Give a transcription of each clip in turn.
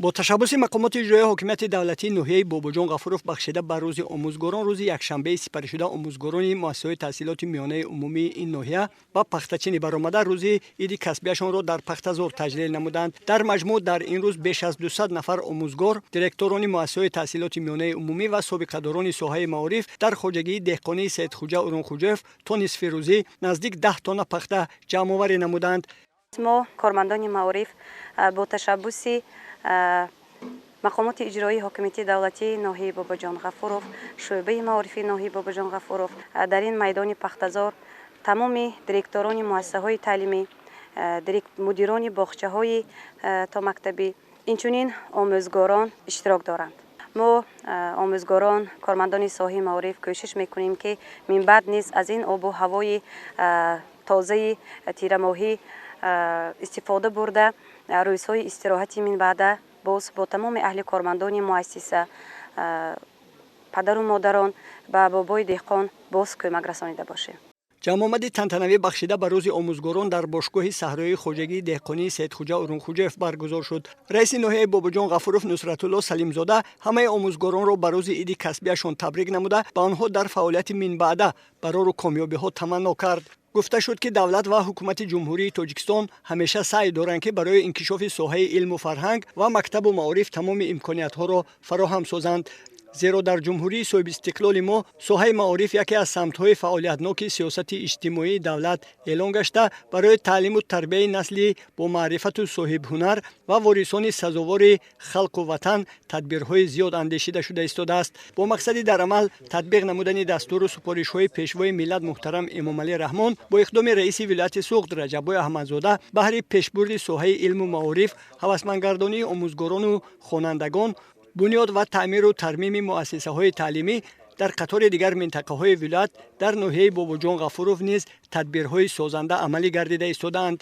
Бо ташаббуси мақомоти иҷроияи ҳокимияти давлатии ноҳияи Бобоҷон Ғафуров бахшида ба Рӯзи омӯзгорон, рӯзи якшанбеи сипаришуда омӯзгорони муассисаҳои таҳсилоти миёнаи умумии ин ноҳия ба пахтачинӣ баромада, рӯзи иди касбияшонро дар пахтазор таҷлил намуданд. Дар маҷмӯъ дар ин рӯз беш аз 200 нафар омӯзгор, директорони муассисаҳои таҳсилоти миёнаи умумӣ ва собиқадорони соҳаи маориф дар хоҷагии деҳқонии Саидхуҷа Урунхуҷаев то нисфи рӯзӣ наздик 10 тонна пахта ҷамъоварӣ намуданд. Мо, кормандони маориф, бо ташаббуси мақомоти иҷроии ҳокимияти давлатии ноҳияи Бобоҷон Ғафуров, шӯъбаи маорифи ноҳияи Бобоҷон Ғафуров, дар ин майдони пахтазор тамоми директорони муассисаҳои таълимӣ, мудирони боғчаҳои томактабӣ, инчунин омӯзгорон иштирок доранд. Мо, омӯзгорон, кормандони соҳаи маориф, кӯшиш мекунем, ки минбаъд низ аз ин обу ҳавои тозаи тирамоҳӣ истифода бурда, рӯзҳои истироҳати минбаъда боз бо тамоми аҳли кормандони муассиса, падару модарон ба бобои деҳқон боз кӯмак расонида бошем. Ҷамъомади тантанавӣ бахшида ба Рӯзи омӯзгорон дар бошгоҳи саҳроии хоҷагии деҳқонии Саидхуҷа Урунхуҷаев баргузор шуд. Раиси ноҳияи Бобоҷон Ғафуров Нусратулло Салимзода ҳамаи омӯзгоронро ба рӯзи иди касбияшон табрик намуда, ба онҳо дар фаъолияти минбаъда барору комёбиҳо таманно кард. Гуфта шуд, ки давлат ва ҳукумати Ҷумҳурии Тоҷикистон ҳамеша саъй доранд, ки барои инкишофи соҳаи илму фарҳанг ва мактабу маориф тамоми имкониятҳоро фароҳам созанд, зеро дар ҷумҳурии соҳибистиқлоли мо соҳаи маориф яке аз самтҳои фаъолиятноки сиёсати иҷтимоии давлат эълон гашта, барои таълиму тарбияи насли бо маърифату соҳибҳунар ва ворисони сазовори халқу ватан тадбирҳои зиёд андешида шуда истодааст. Бо мақсади дар амал татбиқ намудани дастуру супоришҳои Пешвои миллат муҳтарам Эмомалӣ Раҳмон, бо иқдоми раиси вилояти Суғд Раҷаббой Аҳмадзода баҳри пешбурди соҳаи илму маориф, ҳавасмандгардонии омӯзгорону хонандагон, бунёд ва таъмиру тармими муассисаҳои таълимӣ дар қатори дигар минтақаҳои вилоят, дар ноҳияи Бобоҷон Ғафуров низ тадбирҳои созанда амалӣ гардида истодаанд.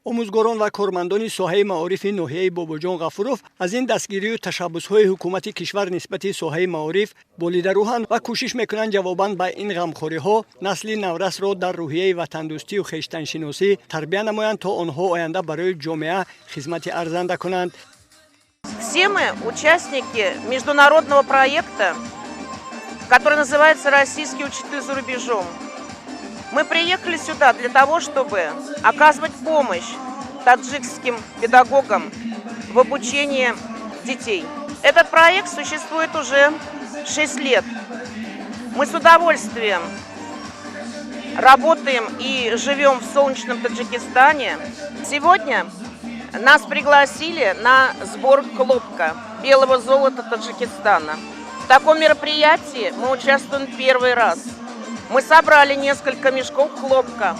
Омӯзгорон ва кормандони соҳаи маорифи ноҳияи Бобоҷон Ғафуров аз ин дастгирию ташаббусҳои ҳукумати кишвар нисбати соҳаи маориф болидарӯҳанд ва кӯшиш мекунанд, ҷавобан ба ин ғамхориҳо насли наврасро дар рӯҳияи ватандӯстию хештаншиносӣ тарбия намоянд, то онҳо оянда барои ҷомеа хизмати арзанда кунанд. Все мы участники международного проекта, который называется «Российский учитель за рубежом». Мы приехали сюда для того, чтобы оказывать помощь таджикским педагогам в обучении детей. Этот проект существует уже 6 лет. Мы с удовольствием работаем и живем в солнечном Таджикистане. Сегодня нас пригласили на сбор хлопка, белого золота Таджикистана. В таком мероприятии мы участвуем первый раз. Мы собрали несколько мешков хлопка.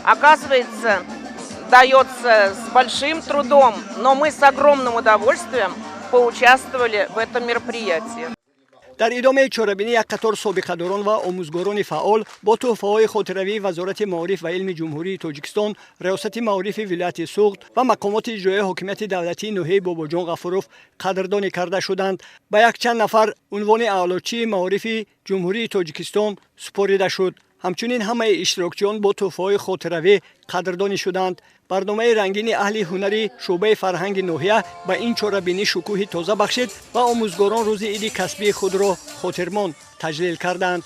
Оказывается, дается с большим трудом, но мы с огромным удовольствием поучаствовали в этом мероприятии. Дар идомаи чорабинӣ як қатор собиқадорон ва омӯзгорони фаъол бо тӯҳфаҳои хотиравии Вазорати маориф ва илми Ҷумҳурии Тоҷикистон, Риёсати маорифи вилояти Суғд ва мақомоти иҷроияи ҳокимияти давлатии ноҳияи Бобоҷон Ғафуров қадрдонӣ карда шуданд. Ба якчанд нафар унвони Аълочии маорифи Ҷумҳурии Тоҷикистон супорида шуд. Ҳамчунин ҳамаи иштирокчиён бо тӯҳфаҳои хотиравӣ қадрдонӣ шуданд. Барномаи рангини аҳли ҳунари шӯъбаи фарҳанги ноҳия ба ин чорабинӣ шукӯҳи тоза бахшид ва омӯзгорон рӯзи иди касбии худро хотирмон таҷлил карданд.